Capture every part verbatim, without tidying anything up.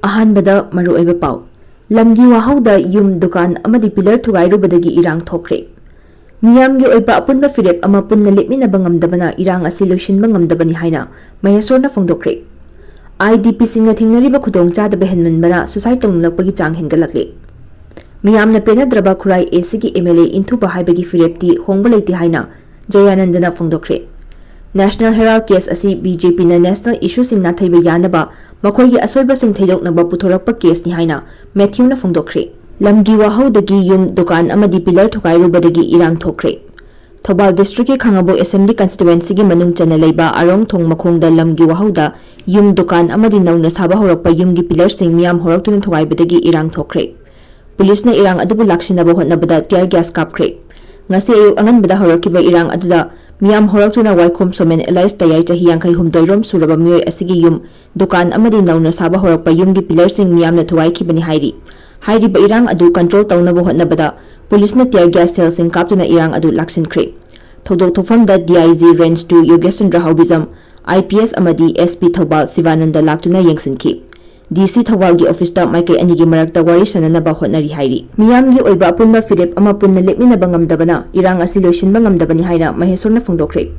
ꯑꯍꯥꯟꯕꯗ ꯃꯔꯨꯑꯣꯏꯕ ꯄꯥꯎ꯫ ꯂꯝꯒꯤ ꯋꯥꯍꯧꯗ ꯌꯨꯝ, ꯗꯨꯀꯥꯟ ꯑꯃꯗꯤ ꯄꯤꯂꯔ ꯊꯨꯒꯥꯏꯔꯨꯕꯗꯒꯤ ꯏꯔꯥꯡ ꯊꯣꯛꯈ꯭ꯔꯦ꯫ ꯃꯤꯌꯥꯝꯒꯤ ꯑꯣꯏꯕ ꯑꯄꯨꯟꯕ ꯐꯤꯔꯦꯞ ꯑꯃ ꯄꯨꯟꯅ ꯂꯦꯞꯃꯤꯟꯅꯕ ꯉꯝꯗꯕꯅ ꯏꯔꯥꯡ ꯑꯁꯤ ꯂꯣꯏꯁꯤꯟꯕ ꯉꯝꯗꯕꯅꯤ ꯍꯥꯏꯅ ꯃꯍꯦꯁꯣꯔꯅ ꯐꯣꯡꯗꯣꯛꯈ꯭ꯔꯦ꯫ ꯑꯥꯏ ꯗꯤ ꯄꯤꯁꯤꯡꯅ ꯊꯦꯡꯅꯔꯤꯕ ꯈꯨꯗꯣꯡꯆꯥꯗꯕ ꯍꯦꯟꯃꯟꯕꯅ suicide ꯇꯧꯅꯤꯡꯂꯛꯄꯒꯤ ꯆꯥꯡ ꯍꯦꯟꯒꯠꯂꯛꯂꯦ꯫ ꯃꯤꯌꯥꯝꯅ ꯄꯦꯟꯅꯗ꯭ꯔꯕ ꯈꯨꯔꯥꯏ ꯑꯦ ꯁꯤꯒꯤ ꯑꯦꯝ ꯑꯦꯜ ꯑꯦ ꯏꯟꯊꯨꯕ ꯍꯥꯏꯕꯒꯤ ꯐꯤꯔꯦꯞꯇꯤ ꯍꯣꯡꯕ ꯂꯩꯇꯦ ꯍꯥꯏꯅ ꯖꯌꯥꯅꯟꯗꯅ ꯐꯣꯡꯗꯣꯛꯈ꯭ꯔꯦ꯫ National Herald case ꯑꯁꯤ ꯕꯤ ꯖꯦ ꯄꯤꯅ national issueꯁꯤꯡ ꯅꯥꯊꯩꯕ ꯌꯥꯅꯕ, ꯃꯈꯣꯏꯒꯤ ꯑꯁꯣꯏꯕꯁꯤꯡ ꯊꯩꯗꯣꯛꯅꯕ ꯄꯨꯊꯣꯔꯛꯄ caseꯅꯤ ꯍꯥꯏꯅ ꯃꯦꯊ꯭ꯌꯨꯅ ꯐꯣꯡꯗꯣꯛꯈ꯭ꯔꯦ꯫ ꯂꯝꯒꯤ ꯋꯥꯍꯧꯗꯒꯤ ꯌꯨꯝ, ꯗꯨꯀꯥꯟ ꯑꯃꯗꯤ ꯄꯤꯂꯔ ꯊꯨꯒꯥꯏꯔꯨꯕꯗꯒꯤ ꯏꯔꯥꯡ ꯊꯣꯛꯈ꯭ꯔꯦ꯫ ꯊꯧꯕꯥꯜ districtꯀꯤ ꯈꯥꯉꯕꯣꯛ assembly constituencyꯒꯤ ꯃꯅꯨꯡ ꯆꯟꯅ ꯂꯩꯕ ꯑꯔꯣꯡ ꯊꯣꯡ ꯃꯈꯣꯡꯗ ꯂꯝꯒꯤ ꯋꯥꯍꯧꯗ ꯌꯨꯝ, ꯗꯨꯀꯥꯟ ꯑꯃꯗꯤ ꯅꯧꯅ ꯁꯥꯕ ꯍꯧꯔꯛꯄ ꯌꯨꯝꯒꯤ ꯄꯤꯂꯔꯁꯤꯡ ꯃꯤꯌꯥꯝ ꯍꯧꯔꯛꯇꯨꯅ ꯊꯨꯒꯥꯏꯕꯗꯒꯤ ꯏꯔꯥꯡ ꯊꯣꯛꯈ꯭ꯔꯦ꯫ ꯄꯨꯂꯤꯁꯅ ꯏꯔꯥꯡ ꯑꯗꯨꯕꯨ ꯂꯥꯛꯁꯤꯟꯅꯕ ꯍꯣꯠꯅꯕꯗ tear gas ꯀꯥꯞꯈ꯭ꯔꯦ꯫ ꯉꯁꯤ ꯑꯌꯨꯛ ꯑꯉꯟꯕꯗ ꯍꯧꯔꯛꯈꯤꯕ ꯏꯔꯥꯡ ꯑꯗꯨꯗ ꯃꯤꯌꯥꯝ ꯍꯧꯔꯛꯇꯨꯅ ꯋꯥꯏꯈꯣꯝ ꯁꯣꯃꯦꯟ alias ꯇꯌꯥꯏ, ꯆꯍꯤ ꯌꯥꯡꯈꯩ ꯍꯨꯝꯗꯣꯏꯔꯣꯝ ꯁꯨꯔꯕ ꯃꯤꯑꯣꯏ ꯑꯁꯤꯒꯤ ꯌꯨꯝ, ꯗꯨꯀꯥꯟ ꯑꯃꯗꯤ ꯅꯧꯅ ꯁꯥꯕ ꯍꯧꯔꯛꯄ ꯌꯨꯝꯒꯤ ꯄꯤꯂꯔꯁꯤꯡ ꯃꯤꯌꯥꯝꯅ ꯊꯨꯒꯥꯏꯈꯤꯕꯅꯤ ꯍꯥꯏꯔꯤ꯫ ꯍꯥꯏꯔꯤꯕ ꯏꯔꯥꯡ ꯑꯗꯨ control ꯇꯧꯅꯕ ꯍꯣꯠꯅꯕꯗ ꯄꯨꯂꯤꯁꯅ tear gas shellꯁꯤꯡ ꯀꯥꯞꯇꯨꯅ ꯏꯔꯥꯡ ꯑꯗꯨ ꯂꯥꯛꯁꯤꯟꯈ꯭ꯔꯦ꯫ ꯊꯧꯗꯣꯛ ꯊꯣꯛꯐꯝꯗ D I G Range two ꯌꯣꯒꯦꯁꯆꯟꯗ꯭ꯔ ꯍꯥꯎꯕꯤꯖꯝ, I P S ꯑꯃꯗꯤ S P ꯊꯧꯕꯥꯜ ꯁꯤꯕꯥꯅꯟꯗ ꯂꯥꯛꯇꯨꯅ ꯌꯦꯡꯁꯤꯟꯈꯤ꯫ D C ꯊꯧꯕꯥꯜꯒꯤ officeꯇ ꯃꯥꯏꯀꯩ ꯑꯅꯤꯒꯤ ꯃꯔꯛꯇ ꯋꯥꯔꯤ ꯁꯥꯅꯅꯕ ꯍꯣꯠꯅꯔꯤ ꯍꯥꯏꯔꯤ꯫ ꯃꯤꯌꯥꯝꯒꯤ ꯑꯣꯏꯕ ꯑꯄꯨꯟꯕ ꯐꯤꯔꯦꯞ ꯑꯃ ꯄꯨꯟꯅ ꯂꯦꯞꯃꯤꯟꯅꯕ ꯉꯝꯗꯕꯅ ꯏꯔꯥꯡ ꯑꯁꯤ ꯂꯣꯏꯁꯤꯟꯕ ꯉꯝꯗꯕꯅꯤ ꯍꯥꯏꯅ ꯃꯍꯦꯁꯣꯔꯅ ꯐꯣꯡꯗꯣꯛꯈ꯭ꯔꯦ꯫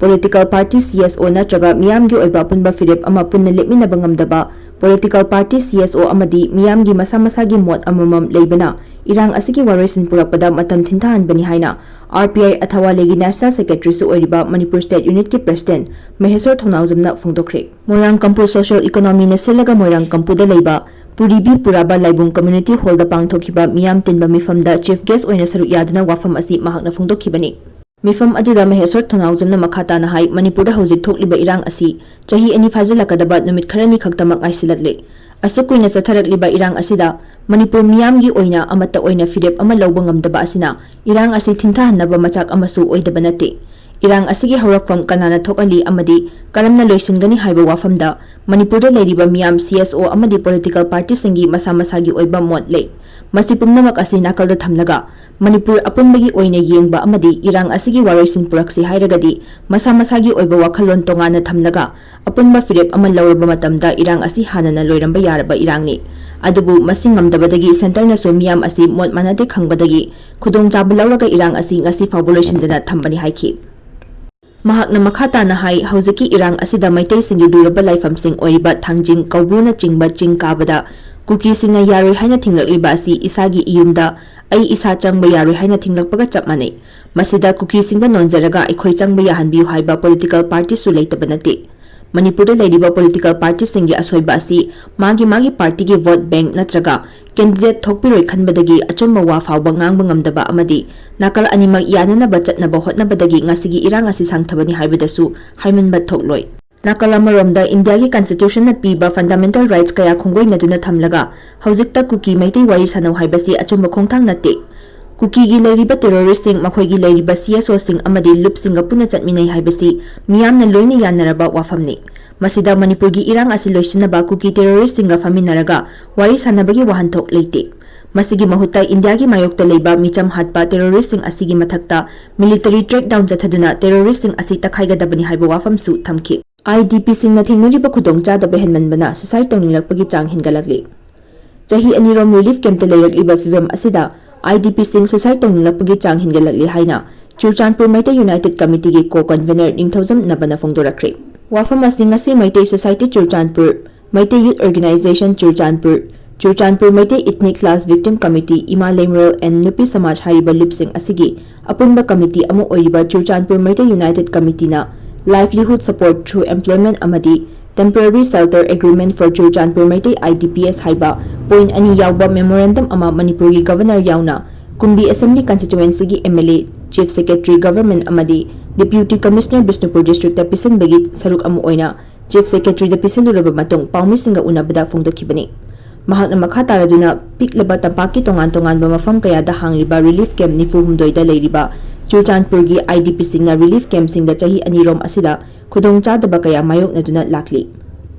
Political party C S O ꯅꯠꯇ꯭ꯔꯒ ꯃꯤꯌꯥꯝꯒꯤ ꯑꯣꯏꯕ ꯑꯄꯨꯟꯕ ꯐꯤꯔꯦꯞ ꯑꯃ ꯄꯨꯟꯅ ꯂꯦꯞꯃꯤꯟꯅꯕ ꯉꯝꯗꯕ, political party C S O ꯑꯃꯗꯤ ꯃꯤꯌꯥꯝꯒꯤ ꯃꯁꯥ ꯃꯁꯥꯒꯤ ꯃꯣꯠ ꯑꯃꯃꯝ ꯂꯩꯕꯅ ꯏꯔꯥꯡ ꯑꯁꯤꯒꯤ ꯋꯥꯔꯣꯏꯁꯤꯟ ꯄꯨꯔꯛꯄꯗ ꯃꯇꯝ ꯊꯤꯟꯊꯍꯟꯕꯅꯤ ꯍꯥꯏꯅ R P I ꯑꯊꯋꯥꯂꯦꯒꯤ national secretaryꯁꯨ ꯑꯣꯏꯔꯤꯕ ꯃꯅꯤꯄꯨꯔ state unitꯀꯤ president ꯃꯍꯦꯁꯣꯔ ꯊꯧꯅꯥꯎꯖꯝꯅ ꯐꯣꯡꯗꯣꯛꯈ꯭ꯔꯦ꯫ ꯃꯣꯏꯔꯥꯡ ꯀꯝꯄꯨ social economyꯅ ꯁꯤꯜꯂꯒ ꯃꯣꯏꯔꯥꯡ ꯀꯝꯄꯨꯗ ꯂꯩꯕ ꯄꯨꯔꯤꯕꯤ ꯄꯨꯔꯥꯕ ꯂꯥꯏꯕꯨꯡ community hallꯗ ꯄꯥꯡꯊꯣꯛꯈꯤꯕ ꯃꯤꯌꯥꯝ ꯇꯤꯟꯕ ꯃꯤꯐꯝꯗ chief guest ꯑꯣꯏꯅ ꯁꯔꯨꯛ ꯌꯥꯗꯨꯅ ꯋꯥꯐꯝ ꯑꯁꯤ ꯃꯍꯥꯛꯅ ꯐꯣꯡꯗꯣꯛꯈꯤꯕꯅꯤ꯫ ꯃꯤꯐꯝ ꯑꯗꯨꯗ ꯃꯍꯦꯁꯣꯔ ꯊꯧꯅꯥꯎꯖꯝꯅ ꯃꯈꯥ ꯇꯥꯅ ꯍꯥꯏ, ꯃꯅꯤꯄꯨꯔꯗ ꯍꯧꯖꯤꯛ ꯊꯣꯛꯂꯤꯕ ꯏꯔꯥꯡ ꯑꯁꯤ ꯆꯍꯤ ꯑꯅꯤ ꯐꯥꯖꯤꯜꯂꯛꯀꯗꯕ ꯅꯨꯃꯤꯠ ꯈꯔꯅꯤ ꯈꯛꯇꯃꯛ ꯉꯥꯏꯁꯤꯜꯂꯛꯂꯦ꯫ ꯑꯁꯨꯛ ꯀꯨꯏꯅ ꯆꯠꯊꯔꯛꯂꯤꯕ ꯏꯔꯥꯡ ꯑꯁꯤꯗ ꯃꯅꯤꯄꯨꯔ ꯃꯤꯌꯥꯝꯒꯤ ꯑꯣꯏꯅ ꯑꯃꯠꯇ ꯑꯣꯏꯅ ꯐꯤꯔꯦꯞ ꯑꯃ ꯂꯧꯕ ꯉꯝꯗꯕ ꯑꯁꯤꯅ ꯏꯔꯥꯡ ꯑꯁꯤ ꯊꯤꯟꯊꯍꯟꯅꯕ ꯃꯆꯥꯛ ꯑꯃꯁꯨ ꯑꯣꯏꯗꯕ ꯅꯠꯇꯦ꯫ ꯏꯔꯥꯡ ꯑꯁꯤꯒꯤ ꯍꯧꯔꯛꯐꯝ ꯀꯅꯥꯅ ꯊꯣꯛꯍꯜꯂꯤ ꯑꯃꯗꯤ ꯀꯔꯝꯅ ꯂꯣꯏꯁꯤꯟꯒꯅꯤ ꯍꯥꯏꯕ ꯋꯥꯐꯝꯗ ꯃꯅꯤꯄꯨꯔꯗ ꯂꯩꯔꯤꯕ ꯃꯤꯌꯥꯝ, ꯁꯤ ꯑꯦꯁ ꯑꯣ ꯑꯃꯗꯤ ꯄꯣꯂꯤꯇꯤꯀꯦꯜ ꯄꯥꯔꯇꯤꯁꯤꯡꯒꯤ ꯃꯁꯥ ꯃꯁꯥꯒꯤ ꯑꯣꯏꯕ ꯃꯣꯠ ꯂꯩ꯫ ꯃꯁꯤ ꯄꯨꯝꯅꯃꯛ ꯑꯁꯤ ꯅꯥꯀꯜꯗ ꯊꯝꯂꯒ ꯃꯅꯤꯄꯨꯔ ꯑꯄꯨꯟꯕꯒꯤ ꯑꯣꯏꯅ ꯌꯦꯡꯕ ꯑꯃꯗꯤ ꯏꯔꯥꯡ ꯑꯁꯤꯒꯤ ꯋꯥꯔꯣꯏꯁꯤꯟ ꯄꯨꯔꯛꯁꯤ ꯍꯥꯏꯔꯒꯗꯤ ꯃꯁꯥ ꯃꯁꯥꯒꯤ ꯑꯣꯏꯕ ꯋꯥꯈꯜꯂꯣꯟ ꯇꯣꯉꯥꯟꯅ ꯊꯝꯂꯒ ꯑꯄꯨꯟꯕ ꯐꯤꯔꯦꯞ ꯑꯃ ꯂꯧꯔꯕ ꯃꯇꯝꯗ ꯏꯔꯥꯡ ꯑꯁꯤ ꯍꯥꯟꯅꯅ ꯂꯣꯏꯔꯝꯕ ꯌꯥꯔꯕ ꯏꯔꯥꯡꯅꯤ꯫ ꯑꯗꯨꯕꯨ ꯃꯁꯤ ꯉꯝꯗꯕꯗꯒꯤ ꯁꯦꯟꯇꯔꯅꯁꯨ ꯃꯤꯌꯥꯝ ꯑꯁꯤ ꯃꯣꯠ ꯃꯥꯟꯅꯗꯦ ꯈꯪꯕꯗꯒꯤ ꯈꯨꯗꯣꯡꯆꯥꯕ ꯂꯧꯔꯒ ꯏꯔꯥꯡ ꯑꯁꯤ ꯉꯁꯤ ꯐꯥꯎꯕ ꯂꯣꯏꯁꯤꯟꯗꯅ ꯊꯝꯕꯅꯤ ꯍꯥꯏꯈꯤ꯫ ꯃꯍꯥꯛꯅ ꯃꯈꯥ ꯇꯥꯅ ꯍꯥꯏ, ꯍꯧꯖꯤꯛꯀꯤ ꯏꯔꯥꯡ ꯑꯁꯤꯗ ꯃꯩꯇꯩꯁꯤꯡꯒꯤ ꯂꯨꯔꯕ ꯂꯥꯏꯐꯝꯁꯤꯡ ꯑꯣꯏꯔꯤꯕ ꯊꯥꯡꯖꯤꯡ, ꯀꯧꯕ꯭ꯔꯨꯅꯆꯤꯡꯕ ꯆꯤꯡ ꯀꯥꯕꯗ ꯀꯨꯀꯤꯁꯤꯡꯅ ꯌꯥꯔꯣꯏ ꯍꯥꯏꯅ ꯊꯤꯡꯂꯛꯂꯤꯕ ꯑꯁꯤ ꯏꯁꯥꯒꯤ ꯏꯌꯨꯝꯗ ꯑꯩ ꯏꯁꯥ ꯆꯪꯕ ꯌꯥꯔꯣꯏ ꯍꯥꯏꯅ ꯊꯤꯡꯂꯛꯄꯒ ꯆꯞ ꯃꯥꯟꯅꯩ꯫ ꯃꯁꯤꯗ ꯀꯨꯀꯤꯁꯤꯡꯗ ꯅꯣꯟꯖꯔꯒ ꯑꯩꯈꯣꯏ ꯆꯪꯕ ꯌꯥꯍꯟꯕꯤꯌꯨ ꯍꯥꯏꯕ ꯄꯣꯂꯤꯇꯤꯀꯦꯜ ꯄꯥꯔꯇꯤꯁꯨ ꯂꯩꯇꯕ ꯅꯠꯇꯦ꯫ ꯃꯅꯤꯄꯨꯔꯗ ꯂꯩꯔꯤꯕ ꯄꯣꯂꯤꯇꯤꯀꯦꯜ ꯄꯥꯔꯇꯤꯁꯤꯡꯒꯤ ꯑꯁꯣꯏꯕ ꯑꯁꯤ ꯃꯥꯒꯤ ꯃꯥꯒꯤ ꯄꯥꯔꯇꯤꯒꯤ ꯚꯣꯠ ꯕꯦꯡꯛ ꯅꯠꯇ꯭ꯔꯒ ꯀꯦꯟꯗꯤꯗꯦꯠ ꯊꯣꯛꯄꯤꯔꯣꯏ ꯈꯟꯕꯗꯒꯤ ꯑꯆꯨꯝꯕ ꯋꯥ ꯐꯥꯎꯕ ꯉꯥꯡꯕ ꯉꯝꯗꯕ ꯑꯃꯗꯤ ꯅꯥꯀꯜ ꯑꯅꯤꯃꯛ ꯌꯥꯅꯅꯕ ꯆꯠꯅꯕ ꯍꯣꯠꯅꯕꯗꯒꯤ ꯉꯁꯤꯒꯤ ꯏꯔꯥꯡ ꯑꯁꯤ ꯁꯥꯡꯊꯕꯅꯤ ꯍꯥꯏꯕꯗꯁꯨ ꯍꯥꯏꯃꯟꯕ ꯊꯣꯛꯂꯣꯏ꯫ ꯅꯥꯀꯜ ꯑꯃꯔꯣꯝꯗ ꯏꯟꯗꯤꯌꯥꯒꯤ ꯀꯟꯁꯇꯤꯇ꯭ꯌꯨꯁꯟꯅ ꯄꯤꯕ ꯐꯟꯗꯥꯃꯦꯟꯇꯦꯜ ꯔꯥꯏꯠꯁ ꯀꯌꯥ ꯈꯣꯡꯒꯣꯏꯅꯗꯨꯅ ꯊꯝꯂꯒ ꯍꯧꯖꯤꯛꯇ ꯀꯨꯀꯤ ꯃꯩꯇꯩ ꯋꯥꯔꯤ ꯁꯥꯅꯧ ꯍꯥꯏꯕꯁꯤ ꯑꯆꯨꯝꯕ ꯈꯣꯡꯊꯥꯡ ꯅꯠꯇꯦ꯫ ꯀꯨꯀꯤꯒꯤ ꯂꯩꯔꯤꯕ ꯇꯦꯔꯣꯔꯤꯁꯁꯤꯡ, ꯃꯈꯣꯏꯒꯤ ꯂꯩꯔꯤꯕ ꯁꯤ ꯑꯦꯁ ꯑꯣꯁꯤꯡ ꯑꯃꯗꯤ ꯂꯨꯞꯁꯤꯡꯒ ꯄꯨꯟꯅ ꯆꯠꯃꯤꯟꯅꯩ ꯍꯥꯏꯕꯁꯤ ꯃꯤꯌꯥꯝꯅ ꯂꯣꯏꯅ ꯌꯥꯅꯔꯕ ꯋꯥꯐꯝꯅꯤ꯫ ꯃꯁꯤꯗ ꯃꯅꯤꯄꯨꯔꯒꯤ ꯏꯔꯥꯡ ꯑꯁꯤ ꯂꯣꯏꯁꯤꯟꯅꯕ ꯀꯨꯀꯤ ꯇꯦꯔꯣꯔꯤꯁꯁꯤꯡꯒ ꯐꯝꯃꯤꯟꯅꯔꯒ ꯋꯥꯔꯤ ꯁꯥꯅꯕꯒꯤ ꯋꯥꯍꯟꯊꯣꯛ ꯂꯩꯇꯦ꯫ ꯃꯁꯤꯒꯤ ꯃꯍꯨꯠꯇ ꯏꯟꯗꯤꯌꯥꯒꯤ ꯃꯥꯌꯣꯛꯇ ꯂꯩꯕ ꯃꯤꯆꯝ ꯍꯥꯠꯄ ꯇꯦꯔꯣꯔꯤꯁꯁꯤꯡ ꯑꯁꯤꯒꯤ ꯃꯊꯛꯇ ꯃꯤꯂꯤꯇꯔꯤ ꯀ꯭ꯔꯦꯛꯗꯥꯎꯟ ꯆꯠꯊꯗꯨꯅ ꯇꯦꯔꯣꯔꯤꯁꯁꯤꯡ ꯑꯁꯤ ꯇꯛꯈꯥꯏꯒꯗꯕꯅꯤ ꯍꯥꯏꯕ ꯋꯥꯐꯝꯁꯨ ꯊꯝꯈꯤ꯫ ꯑꯥꯏ ꯗꯤ ꯄꯤꯁꯤꯡꯅ ꯊꯦꯡꯅꯔꯤꯕ ꯈꯨꯗꯣꯡꯆꯥꯗꯕ ꯍꯦꯟꯃꯟꯕꯅ ꯁꯨꯁꯥꯏꯗ ꯇꯧꯅꯤꯡꯂꯛꯄꯒꯤ ꯆꯥꯡ ꯍꯦꯟꯒꯠꯂꯛꯂꯤ꯫ ꯆꯍꯤ ꯑꯅꯤꯔꯣꯝ ꯔꯤꯂꯤꯐ ꯀꯦꯝꯞꯇ ꯂꯩꯔꯛꯂꯤꯕ ꯐꯤꯚꯝ ꯑꯁꯤꯗ ꯑꯥꯏ ꯗꯤ ꯄꯤꯁꯤꯡ ꯁꯨꯁꯥꯏꯗ ꯇꯧꯅꯤꯡꯂꯛꯄꯒꯤ ꯆꯥꯡ ꯍꯦꯟꯒꯠꯂꯛꯂꯤ ꯍꯥꯏꯅ ꯆꯨꯔꯆꯥꯟꯄꯨꯔ ꯃꯩꯇꯩ ꯌꯨꯅꯥꯏꯇꯦꯗ ꯀꯃꯤꯇꯤꯒꯤ ꯀꯣ ꯀꯟꯚꯦꯅꯔ ꯅꯤꯡꯊꯧꯖꯝ ꯅꯕꯅ ꯐꯣꯡꯗꯣꯔꯛꯈ꯭ꯔꯦ꯫ ꯋꯥꯐꯝ ꯑꯁꯤ ꯉꯁꯤ Meitei society Churachandpur, Meitei youth organisation Churachandpur, Churachandpur Meitei ethnic class victim committee, Ima Leimarel and ꯅꯨꯄꯤ ꯁꯃꯥꯖ ꯍꯥꯏꯔꯤꯕ ꯂꯨꯞꯁꯤꯡ ꯑꯁꯤꯒꯤ ꯑꯄꯨꯟꯕ ꯀꯃꯤꯇꯤ ꯑꯃ ꯑꯣꯏꯔꯤꯕ ꯆꯨꯔꯆꯥꯟꯄꯨꯔ ꯃꯩꯇꯩ ꯌꯨꯅꯥꯏꯇꯦꯗ ꯀꯃꯤꯇꯤꯅ Livelihood Support Through Employment ꯑꯃꯗꯤ Temporary Shelter Agreement for Churachandpur Meitei, I D P S, ꯍꯥꯏꯕ ꯄꯣꯏꯟꯠ ꯑꯅꯤ ꯌꯥꯎꯕ ꯃꯦꯃꯣꯔꯦꯟꯗꯝ ꯑꯃ ꯃꯅꯤꯄꯨꯔꯒꯤ ꯒꯚꯔꯅꯔ ꯌꯥꯎꯅ ꯀꯨꯝꯕꯤ ꯑꯦꯁꯦꯝꯕ꯭ꯂꯤ ꯀꯟꯁꯇꯤꯇ꯭ꯋꯦꯟꯁꯤꯒꯤ M L A, chief secretary government ꯑꯃꯗꯤ ꯗꯤꯄ꯭ꯌꯨꯇꯤ ꯀꯃꯤꯁꯅꯔ ꯕꯤꯁꯅꯨꯄꯨꯔ ꯗꯤꯁꯇ꯭ꯔꯤꯛꯇ ꯄꯤꯁꯤꯟꯕꯒꯤ ꯁꯔꯨꯛ ꯑꯃ ꯑꯣꯏꯅ ꯆꯤꯐ ꯁꯦꯀ꯭ꯔꯦꯇꯔꯤꯗ ꯄꯤꯁꯤꯜꯂꯨꯔꯕ ꯃꯇꯨꯡ ꯄꯥꯎꯃꯤꯁꯤꯡꯒ ꯎꯅꯕꯗ ꯐꯣꯡꯗꯣꯛꯈꯤꯕꯅꯤ꯫ ꯃꯍꯥꯛꯅ ꯃꯈꯥ ꯇꯥꯔꯗꯨꯅ ꯄꯤꯛꯂꯕ ꯇꯝꯄꯥꯛꯀꯤ ꯇꯣꯉꯥꯟ ꯇꯣꯉꯥꯟꯕ ꯃꯐꯝ ꯀꯌꯥꯗ ꯍꯥꯡꯂꯤꯕ relief camp ꯅꯤꯐꯨ ꯍꯨꯝꯗꯣꯏꯗ ꯂꯩꯔꯤꯕ ꯆꯨꯔꯆꯥꯟꯄꯨꯔꯒꯤ IDPꯁꯤꯡꯅ relief campꯁꯤꯡꯗ ꯆꯍꯤ ꯑꯅꯤꯔꯣꯝ ꯑꯁꯤꯗ ꯈꯨꯗꯣꯡꯆꯥꯗꯕ ꯀꯌꯥ ꯃꯥꯌꯣꯛꯅꯗꯨꯅ ꯂꯥꯛꯂꯤ꯫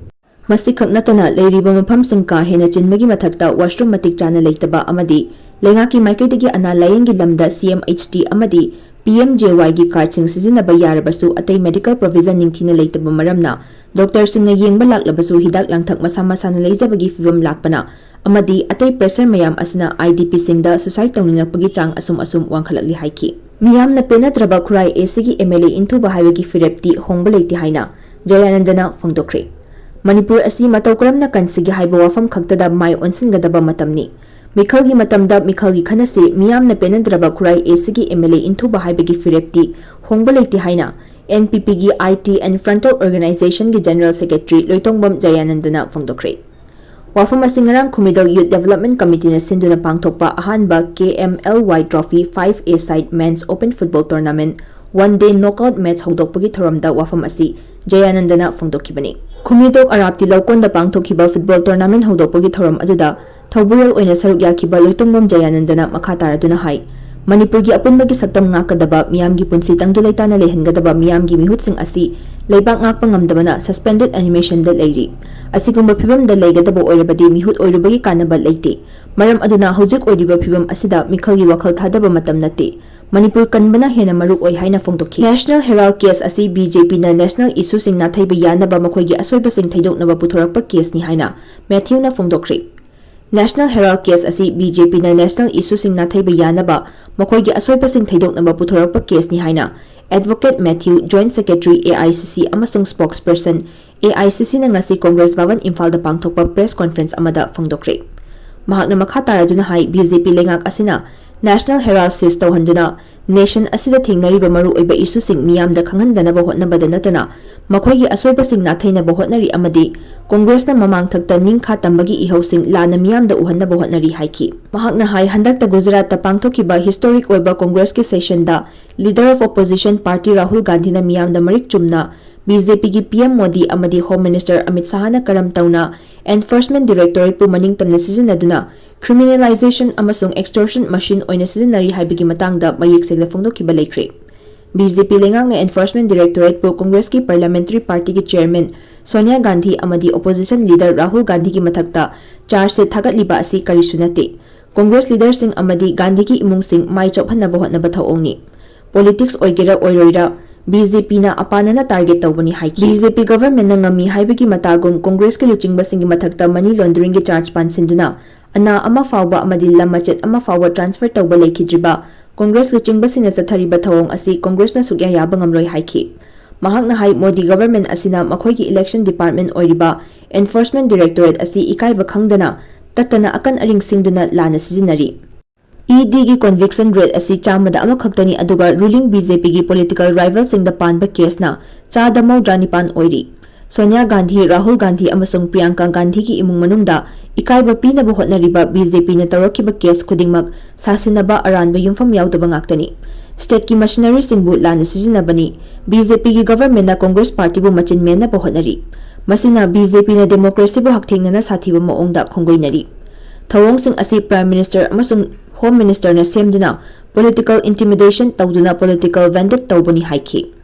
ꯃꯁꯤꯈꯛ ꯅꯠꯇꯅ ꯂꯩꯔꯤꯕ ꯃꯐꯝꯁꯤꯡ ꯀꯥ ꯍꯦꯟꯅ ꯆꯤꯟꯕꯒꯤ ꯃꯊꯛꯇ washroom ꯃꯇꯤꯛ ꯆꯥꯅ ꯂꯩꯇꯕ ꯑꯃꯗꯤ ꯂꯩꯉꯥꯛꯀꯤ ꯃꯥꯏꯀꯩꯗꯒꯤ ꯑꯅꯥ ꯂꯥꯌꯦꯡꯒꯤ ꯂꯝꯗ CMHT ꯑꯃꯗꯤ PMJYꯒꯤ cardꯁꯤꯡ ꯁꯤꯖꯤꯟꯅꯕ ꯌꯥꯔꯕꯁꯨ ꯑꯇꯩ medical provision ꯅꯤꯡꯊꯤꯅ ꯂꯩꯇꯕ ꯃꯔꯝꯅ doctorꯁꯤꯡꯅ ꯌꯦꯡꯕ ꯂꯥꯛꯂꯕꯁꯨ ꯍꯤꯗꯥꯛ ꯂꯥꯡꯊꯛ ꯃꯁꯥ ꯃꯁꯥꯅ ꯂꯩꯖꯕꯒꯤ ꯐꯤꯚꯝ ꯂꯥꯛꯄꯅ ꯑꯃꯗꯤ ꯑꯇꯩ pressure ꯃꯌꯥꯝ ꯑꯁꯤꯅ IDPꯁꯤꯡꯗ suicide ꯇꯧꯅꯤꯡꯂꯛꯄꯒꯤ ꯆꯥꯡ ꯑꯁꯨꯝ ꯑꯁꯨꯝ ꯋꯥꯡꯈꯠꯂꯛꯂꯤ ꯍꯥꯏꯈꯤ꯫ ꯃꯤꯌꯥꯝꯅ ꯄꯦꯟꯅꯗ꯭ꯔꯕ ꯈꯨꯔꯥꯏ ACꯒꯤ MLA ꯏꯟꯊꯨꯕ ꯍꯥꯏꯕꯒꯤ ꯐꯤꯔꯦꯞꯇꯤ ꯍꯣꯡꯕ ꯂꯩꯇꯦ ꯍꯥꯏꯅ ꯖꯌꯥꯅꯟꯗꯅ ꯐꯣꯡꯗꯣꯛꯈ꯭ꯔꯦ꯫ ꯃꯅꯤꯄꯨꯔ ꯑꯁꯤ ꯃꯇꯧ ꯀꯔꯝꯅ ꯀꯟꯁꯤꯒꯦ ꯍꯥꯏꯕ ꯋꯥꯐꯝ ꯈꯛꯇꯗ ꯃꯥꯏ ꯑꯣꯟꯁꯤꯟꯒꯗꯕ ꯃꯇꯝꯅꯤ꯫ ꯃꯤꯈꯜꯒꯤ ꯃꯇꯝꯗ ꯃꯤꯈꯜꯒꯤ ꯈꯟꯅꯁꯤ, ꯃꯤꯌꯥꯝꯅ ꯄꯦꯟꯅꯗ꯭ꯔꯕ ꯈꯨꯔꯥꯏ ACꯒꯤ MLA ꯏꯟꯊꯨꯕ ꯍꯥꯏꯕꯒꯤ ꯐꯤꯔꯦꯞꯇꯤ ꯍꯣꯡꯕ ꯂꯩꯇꯦ ꯍꯥꯏꯅ NPPꯒꯤ IT and Frontal Organizationꯒꯤ General Secretary ꯂꯣꯏꯇꯣꯡꯕꯝ ꯖꯌꯥꯅꯟꯗꯅ ꯐꯣꯡꯗꯣꯛꯈ꯭ꯔꯦ꯫ ꯋꯥꯐꯝ ꯑꯁꯤ ꯉꯔꯥꯡ ꯈꯨꯃꯤꯗꯧ Youth Development Committeeꯅ ꯁꯤꯟꯗꯨꯅ ꯄꯥꯡꯊꯣꯛꯄ ꯑꯍꯥꯟꯕ KMLY Trophy five A side Men's Open Football Tournament one day knockout match ꯍꯧꯗꯣꯛꯄꯒꯤ ꯊꯧꯔꯝꯗ ꯋꯥꯐꯝ ꯑꯁꯤ ꯖꯌꯥꯅꯟꯗꯅ ꯐꯣꯡꯗꯣꯛꯈꯤꯕꯅꯤ꯫ ꯈꯨꯃꯤꯗꯧ ꯑꯔꯥꯞꯇꯤ ꯂꯧꯀꯣꯟꯗ ꯄꯥꯡꯊꯣꯛꯈꯤꯕ football tournament ꯍꯧꯗꯣꯛꯄꯒꯤ ꯊꯧꯔꯝ ꯑꯗꯨꯗ ꯊꯧꯕꯨꯔꯦꯜ ꯑꯣꯏꯅ ꯁꯔꯨꯛ ꯌꯥꯈꯤꯕ ꯂꯣꯏꯇꯣꯡꯕꯝ ꯖꯌꯥꯅꯟꯗꯅ ꯃꯈꯥ ꯇꯥꯔꯗꯨꯅ ꯍꯥꯏ, ꯃꯅꯤꯄꯨꯔꯒꯤ ꯑꯄꯨꯟꯕꯒꯤ ꯁꯛꯇꯝ ꯉꯥꯛꯀꯗꯕ, ꯃꯤꯌꯥꯝꯒꯤ ꯄꯨꯟꯁꯤ ꯇꯪꯗꯨ ꯂꯩꯇꯥꯅ ꯂꯩꯍꯟꯒꯗꯕ ꯃꯤꯌꯥꯝꯒꯤ ꯃꯤꯍꯨꯠꯁꯤꯡ ꯑꯁꯤ ꯂꯩꯕꯥꯛ ꯉꯥꯛꯄ ꯉꯝꯗꯕꯅ suspended animationꯗ ꯂꯩꯔꯤ꯫ ꯑꯁꯤꯒꯨꯝꯕ ꯐꯤꯕꯝꯗ ꯂꯩꯒꯗꯕ ꯑꯣꯏꯔꯕꯗꯤ ꯃꯤꯍꯨꯠ ꯑꯣꯏꯔꯨꯕꯒꯤ ꯀꯥꯟꯅꯕ ꯂꯩꯇꯦ꯫ ꯃꯔꯝ ꯑꯗꯨꯅ ꯍꯧꯖꯤꯛ ꯑꯣꯏꯔꯤꯕ ꯐꯤꯕꯝ ꯑꯁꯤꯗ ꯃꯤꯈꯜꯒꯤ ꯋꯥꯈꯜ ꯊꯥꯗꯕ ꯃꯇꯝ ꯅꯠꯇꯦ꯫ ꯃꯅꯤꯄꯨꯔ ꯀꯟꯕꯅ ꯍꯦꯟꯅ ꯃꯔꯨ ꯑꯣꯏ ꯍꯥꯏꯅ ꯐꯣꯡꯗꯣꯛꯈꯤ꯫ National Herald case ꯑꯁꯤ BJPꯅ national issueꯁꯤꯡ ꯅꯥꯊꯩꯕ ꯌꯥꯅꯕ ꯃꯈꯣꯏꯒꯤ ꯑꯁꯣꯏꯕꯁꯤꯡ ꯊꯩꯗꯣꯛꯅꯕ ꯄꯨꯊꯣꯔꯛꯄ caseꯅꯤ ꯍꯥꯏꯅ Matthewꯅ ꯐꯣꯡꯗꯣꯛꯈ꯭ꯔꯦ꯫ National Herald case ꯑꯁꯤ BJPꯅ national issueꯁꯤꯡ ꯅꯥꯊꯩꯕ ꯌꯥꯅꯕ ꯃꯈꯣꯏꯒꯤ ꯑꯁꯣꯏꯕꯁꯤꯡ ꯊꯩꯗꯣꯛꯅꯕ ꯄꯨꯊꯣꯔꯛꯄ caseꯅꯤ ꯍꯥꯏꯅ Advocate Matthew, Joint Secretary AICC ꯑꯃꯁꯨꯡ spokesperson AICCꯅ ꯉꯁꯤ Congress Bhavan ꯏꯝꯐꯥꯜꯗ ꯄꯥꯡꯊꯣꯛꯄ press conference ꯑꯃꯗ ꯐꯣꯡꯗꯣꯛꯈ꯭ꯔꯦ꯫ ꯃꯍꯥꯛꯅ ꯃꯈꯥ ꯇꯥꯔꯗꯨꯅ ꯍꯥꯏ, BJP ꯂꯩꯉꯥꯛ ꯑꯁꯤꯅ National Herald seize ꯇꯧꯍꯟꯗꯨꯅ nation ꯑꯁꯤꯗ ꯊꯦꯡꯅꯔꯤꯕ ꯃꯔꯨꯑꯣꯏꯕ issueꯁꯤꯡ ꯃꯤꯌꯥꯝꯗ ꯈꯪꯍꯟꯗꯅꯕ ꯍꯣꯠꯅꯕꯗ ꯅꯠꯇꯅ ꯃꯈꯣꯏꯒꯤ ꯑꯁꯣꯏꯕꯁꯤꯡ ꯅꯥꯊꯩꯅꯕ ꯍꯣꯠꯅꯔꯤ ꯑꯃꯗꯤ Congressꯅ ꯃꯃꯥꯡꯊꯛꯇ ꯅꯤꯡꯈꯥ ꯇꯝꯕꯒꯤ ꯏꯍꯧꯁꯤꯡ ꯂꯥꯟꯅ ꯃꯤꯌꯥꯝꯗ ꯎꯍꯟꯅꯕ ꯍꯣꯠꯅꯔꯤ ꯍꯥꯏꯈꯤ꯫ ꯃꯍꯥꯛꯅ ꯍꯥꯏ, ꯍꯟꯗꯛꯇ ꯒꯨꯖꯔꯥꯠꯇ ꯄꯥꯡꯊꯣꯛꯈꯤꯕ historic ꯑꯣꯏꯕ Congressꯀꯤ sessionꯗ Leader of Opposition party Rahul ꯒꯥꯟꯙꯤꯅ ꯃꯤꯌꯥꯝꯗ ꯃꯔꯤꯛ ꯆꯨꯝꯅ ꯕꯤ ꯖꯦ ꯄꯤꯒꯤ ꯄꯤ ꯑꯦꯝ ꯃꯣꯗꯤ ꯑꯃꯗꯤ Home Minister ꯑꯃꯤꯠ ꯁꯥꯍꯅ ꯀꯔꯝ ꯇꯧꯅ Enforcement Directorateꯄꯨ ꯃꯅꯤꯡ ꯇꯝꯅ ꯁꯤꯖꯤꯟꯅꯗꯨꯅ criminalization ꯑꯃꯁꯨꯡ extortion machine ꯑꯣꯏꯅ ꯁꯤꯖꯤꯟꯅꯔꯤ ꯍꯥꯏꯕꯒꯤ ꯃꯇꯥꯡꯗ ꯃꯌꯦꯛ ꯁꯦꯡꯅ ꯐꯣꯡꯗꯣꯛꯈꯤꯕ ꯂꯩꯈ꯭ꯔꯦ꯫ ꯕꯤ ꯖꯦ ꯄꯤ ꯂꯩꯉꯥꯛꯅ Enforcement Directorateꯄꯨ ꯀꯣꯡꯒ꯭ꯔꯦꯁꯀꯤ Parliamentary Partyꯒꯤ Chairman Sonia Gandhi ꯑꯃꯗꯤ Opposition Leader ꯔꯥꯍꯨꯜ ꯒꯥꯟꯙꯤꯒꯤ ꯃꯊꯛꯇ charge sheet ꯊꯥꯒꯠꯂꯤꯕ ꯑꯁꯤ ꯀꯔꯤꯁꯨ ꯅꯠꯇꯦ꯫ ꯀꯣꯡꯒ꯭ꯔꯦꯁ leaderꯁꯤꯡ ꯑꯃꯗꯤ ꯒꯥꯟꯙꯤꯒꯤ ꯏꯃꯨꯡꯁꯤꯡ ꯃꯥꯏ ꯆꯣꯞꯍꯟꯅꯕ ꯍꯣꯠꯅꯕ ꯊꯧꯑꯣꯡꯅꯤ꯫ Politics ꯑꯣꯏꯒꯦꯔꯥ ꯑꯣꯏꯔꯣꯏꯔꯥ, ꯕꯤ ꯖꯦ ꯄꯤꯅ ꯑꯄꯥꯅꯅ target ꯇꯧꯕꯅꯤ ꯍꯥꯏꯈꯤ꯫ ꯕꯤ ꯖꯦ ꯄꯤ governmentꯅ ꯉꯝꯃꯤ ꯍꯥꯏꯕꯒꯤ ꯃꯇꯥꯒꯨꯝ ꯀꯣꯡꯒ꯭ꯔꯦꯁꯀꯤ ꯂꯨꯆꯤꯡꯕꯁꯤꯡꯒꯤ ꯃꯊꯛꯇ money launderingꯒꯤ charge ꯄꯥꯟꯁꯤꯟꯗꯨꯅ ꯑꯅꯥ ꯑꯃ ꯐꯥꯎꯕ ꯑꯃꯗꯤ ꯂꯝ ꯃꯆꯦꯠ ꯑꯃ ꯐꯥꯎꯕ transfer ꯇꯧꯕ ꯂꯩꯈꯤꯗ꯭ꯔꯤꯕ ꯀꯣꯡꯒ꯭ꯔꯦꯁ ꯂꯨꯆꯤꯡꯕꯁꯤꯡꯅ ꯆꯠꯊꯔꯤꯕ ꯊꯧꯑꯣꯡ ꯑꯁꯤ ꯀꯣꯡꯒ꯭ꯔꯦꯁꯅ ꯁꯨꯛꯌꯥ ꯌꯥꯕ ꯉꯝꯂꯣꯏ ꯍꯥꯏꯈꯤ꯫ ꯃꯍꯥꯛꯅ ꯍꯥꯏ, ꯃꯣꯗꯤ government ꯑꯁꯤꯅ ꯃꯈꯣꯏꯒꯤ election department ꯑꯣꯏꯔꯤꯕ Enforcement Directorate ꯑꯁꯤ ꯏꯀꯥꯏꯕ ꯈꯪꯗꯅ ꯇꯠꯇꯅ ꯑꯀꯟ ꯑꯔꯤꯡ ꯁꯤꯡꯗꯨꯅ ꯂꯥꯟꯅ ꯁꯤꯖꯤꯟꯅꯔꯤ꯫ ꯏ ꯗꯤꯒꯤ conviction rate ꯑꯁꯤ ꯆꯥꯝꯃꯗ ꯑꯃꯈꯛꯇꯅꯤ, ꯑꯗꯨꯒ ruling ꯕꯤ ꯖꯦ ꯄꯤꯒꯤ political rivalꯁꯤꯡꯗ ꯄꯥꯟꯕ caseꯅ ꯆꯥꯗ ꯃꯧꯗ꯭ꯔꯥ ꯅꯤꯄꯥꯟ ꯑꯣꯏꯔꯤ꯫ ꯁꯣꯅꯤꯌꯥ ꯒꯥꯟꯙꯤ, ꯔꯥꯍꯨꯜ ꯒꯥꯟꯙꯤ ꯑꯃꯁꯨꯡ ꯄ꯭ꯔꯤꯌꯥꯡꯀꯥ ꯒꯥꯟꯙꯤꯒꯤ ꯏꯃꯨꯡ ꯃꯅꯨꯡꯗ ꯏꯀꯥꯏꯕ ꯄꯤꯅꯕ ꯍꯣꯠꯅꯔꯤꯕ ꯕꯤ ꯖꯦ ꯄꯤꯅ ꯇꯧꯔꯛꯈꯤꯕ case ꯈꯨꯗꯤꯡꯃꯛ ꯁꯥꯁꯤꯟꯅꯕ ꯑꯔꯥꯟꯕ ꯌꯨꯝꯐꯝ ꯌꯥꯎꯗꯕ ꯉꯥꯛꯇꯅꯤ꯫ Stateꯀꯤ machineryꯁꯤꯡꯕꯨ ꯂꯥꯟꯅ ꯁꯤꯖꯤꯟꯅꯕꯅꯤ꯫ ꯕꯤ ꯖꯦ ꯄꯤꯒꯤ governmentꯅ ꯀꯣꯡꯒ꯭ꯔꯦꯁ partyꯕꯨ ꯃꯆꯤꯟ ꯃꯦꯟꯅꯕ ꯍꯣꯠꯅꯔꯤ꯫ ꯃꯁꯤꯅ ꯕꯤ ꯖꯦ ꯄꯤꯅ democracyꯕꯨ ꯍꯛꯊꯦꯡꯅꯅ ꯁꯥꯊꯤꯕ ꯃꯑꯣꯡꯗ ꯈꯣꯡꯒꯣꯏꯅꯔꯤ꯫ ꯊꯧꯑꯣꯡꯁꯤꯡ ꯑꯁꯤ Prime Minister ꯑꯃꯁꯨꯡ Home Ministerꯅ ꯁꯦꯝꯗꯨꯅ political intimidation ꯇꯧꯗꯨꯅ political vendetta ꯇꯧꯕꯅꯤ ꯍꯥꯏꯈꯤ꯫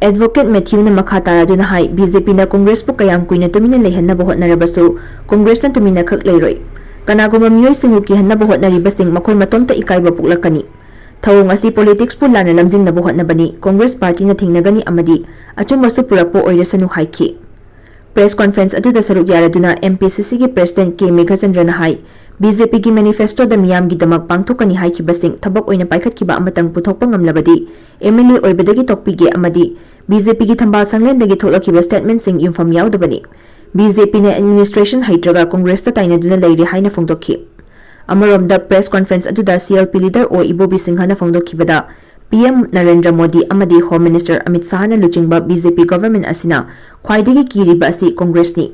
Advocate Matthewꯅ ꯃꯈꯥ ꯇꯥꯔꯗꯨꯅ ꯍꯥꯏ, ꯕꯤ ꯖꯦ ꯄꯤꯅ ꯀꯣꯡꯒ꯭ꯔꯦꯁꯄꯨ ꯀꯌꯥꯝ ꯀꯨꯏꯅ ꯇꯨꯃꯤꯟꯅ ꯂꯩꯍꯟꯅꯕ ꯍꯣꯠꯅꯔꯕꯁꯨ ꯀꯣꯡꯒ꯭ꯔꯦꯁꯅ ꯇꯨꯃꯤꯟꯅ ꯈꯛ ꯂꯩꯔꯣꯏ꯫ ꯀꯅꯥꯒꯨꯝꯕ ꯃꯤꯑꯣꯏꯁꯤꯡꯕꯨ ꯀꯤꯍꯟꯅꯕ ꯍꯣꯠꯅꯔꯤꯕꯁꯤꯡ ꯃꯈꯣꯏ ꯃꯇꯣꯝꯇ ꯏꯀꯥꯏꯕ ꯄꯣꯛꯂꯛꯀꯅꯤ꯫ ꯊꯧꯑꯣꯡ ꯑꯁꯤ politicsꯄꯨ ꯂꯥꯟꯅ ꯂꯝꯖꯤꯡꯅꯕ ꯍꯣꯠꯅꯕꯅꯤ, ꯀꯣꯡꯒ꯭ꯔꯦꯁ partyꯅ ꯊꯤꯡꯅꯒꯅꯤ ꯑꯃꯗꯤ ꯑꯆꯨꯝꯕꯁꯨ ꯄꯨꯔꯛꯄ ꯑꯣꯏꯔꯁꯅꯨ ꯍꯥꯏꯈꯤ꯫ Press conference ꯑꯗꯨꯗ ꯁꯔꯨꯛ ꯌꯥꯔꯗꯨꯅ M P C Cꯒꯤ President K ꯃꯦꯘꯆꯟꯗ꯭ꯔꯅ ꯍꯥꯏ, ꯕꯤ ꯖꯦ ꯄꯤꯒꯤ manifestoꯗ ꯃꯤꯌꯥꯝꯒꯤꯗꯃꯛ ꯄꯥꯡꯊꯣꯛꯀꯅꯤ ꯍꯥꯏꯈꯤꯕꯁꯤꯡ ꯊꯕꯛ ꯑꯣꯏꯅ ꯄꯥꯏꯈꯠꯈꯤꯕ ꯑꯃꯇꯪ ꯄꯨꯊꯣꯛꯄ ꯉꯝꯂꯕꯗꯤ M L A ꯑꯣꯏꯕꯗꯒꯤ ꯇꯣꯛꯄꯤꯒꯦ ꯑꯃꯗꯤ ꯕꯤ ꯖꯦ ꯄꯤꯒꯤ ꯊꯝꯕꯥꯜ ꯁꯪꯂꯦꯟꯗꯒꯤ ꯊꯣꯛꯂꯛꯈꯤꯕ statementꯁꯤꯡ ꯌꯨꯝꯐꯝ ꯌꯥꯎꯗꯕꯅꯤ꯫ ꯕꯤ ꯖꯦ ꯄꯤꯅ administration ꯍꯩꯇ꯭ꯔꯒ ꯀꯣꯡꯒ꯭ꯔꯦꯁꯇ ꯇꯥꯏꯅꯗꯨꯅ ꯂꯩꯔꯤ ꯍꯥꯏꯅ ꯐꯣꯡꯗꯣꯛꯈꯤ꯫ ꯑꯃꯔꯣꯝꯗ press conference ꯑꯗꯨꯗ C L P leader ꯑꯣ ꯏꯕꯣꯕꯤ ꯁꯤꯡꯍꯅ ꯐꯣꯡꯗꯣꯛꯈꯤꯕꯗ, P M ꯅꯔꯦꯟꯗ꯭ꯔ ꯃꯣꯗꯤ ꯑꯃꯗꯤ Home Minister ꯑꯃꯤꯠ ꯁꯥꯍꯅ ꯂꯨꯆꯤꯡꯕ B J P government ꯑꯁꯤꯅ ꯈ꯭ꯋꯥꯏꯗꯒꯤ ꯀꯤꯔꯤꯕ ꯑꯁꯤ ꯀꯣꯡꯒ꯭ꯔꯦꯁꯅꯤ꯫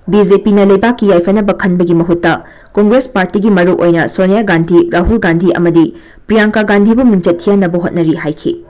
B J Pꯅ ꯂꯩꯕꯥꯛꯀꯤ ꯌꯥꯏꯐꯅꯕ ꯈꯟꯕꯒꯤ ꯃꯍꯨꯠꯇ ꯀꯣꯡꯒ꯭ꯔꯦꯁ partyꯒꯤ ꯃꯔꯨ ꯑꯣꯏꯅ ꯁꯣꯅꯤꯌꯥ ꯒꯥꯟꯙꯤ, ꯔꯥꯍꯨꯜ ꯒꯥꯟꯙꯤ ꯑꯃꯗꯤ ꯄ꯭ꯔꯤꯌꯥꯡꯀꯥ ꯒꯥꯟꯙꯤꯕꯨ ꯃꯤꯡꯆꯠ ꯊꯤꯍꯟꯅꯕ ꯍꯣꯠꯅꯔꯤ ꯍꯥꯏꯈꯤ꯫